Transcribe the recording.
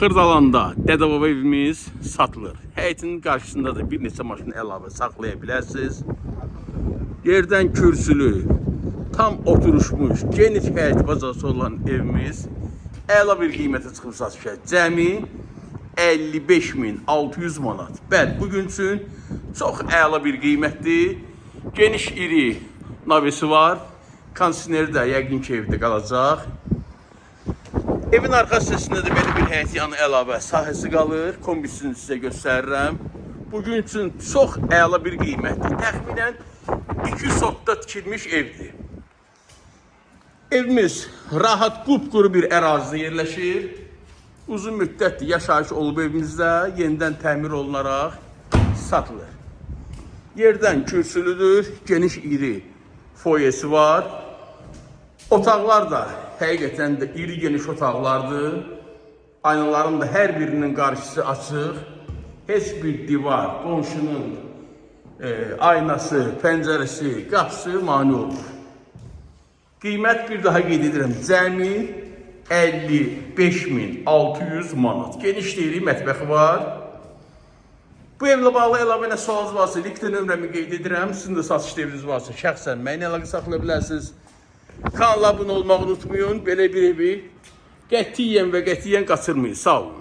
Xırdalanda Dədəbaba evimiz satılır. Həyətin qarşısında da bir neçə maşın əlavə saxlaya bilərsiniz. Yerdən kürsülü, tam oturuşmuş, geniş həyət bazası olan evimiz əla bir qiymətə çıxıb satışa. Cəmi 55.600 manat. Bəli, bugün üçün çox əla bir qiymətdir. Geniş iri navesi var. Kondisioneri də yəqin ki evdə qalacaq. Evin arxa hissəsində də belə bir həyət yanı əlavə sahəsi qalır. Kombisini sizə göstərirəm. Bugün üçün çox əla bir qiymətdir. Təxminən 2 sotda tikilmiş evdir. Evimiz rahat qupquru bir ərazidə yerləşir. Uzun müddətdir yaşayış olub evimizdə, yenidən təmir olunaraq satılır. Yerdən kürsülüdür, geniş iri foyesi var. Otaqlar da həqiqətən də iri geniş otaqlardır. Aynaların da hər birinin qarşısı açıq. Heç bir divar, qonşunun aynası, pəncərəsi, qapısı mane olmur. Qiymət bir daha qeyd edirəm. Cəmi 55.600 manat. Geniş deyirik, mətbəxi var. Bu evlə bağlı əlavə nə sualınız varsa, linkdə nömrəmi qeyd edirəm. Sizin də satış eviniz varsa, şəxsən mənimlə əlaqə saxlaya bilərsiniz. Kanala abunə olmağı unutmayın. Belə bir evi qətiyyən və qətiyyən qaçırmayın. Sağ olun.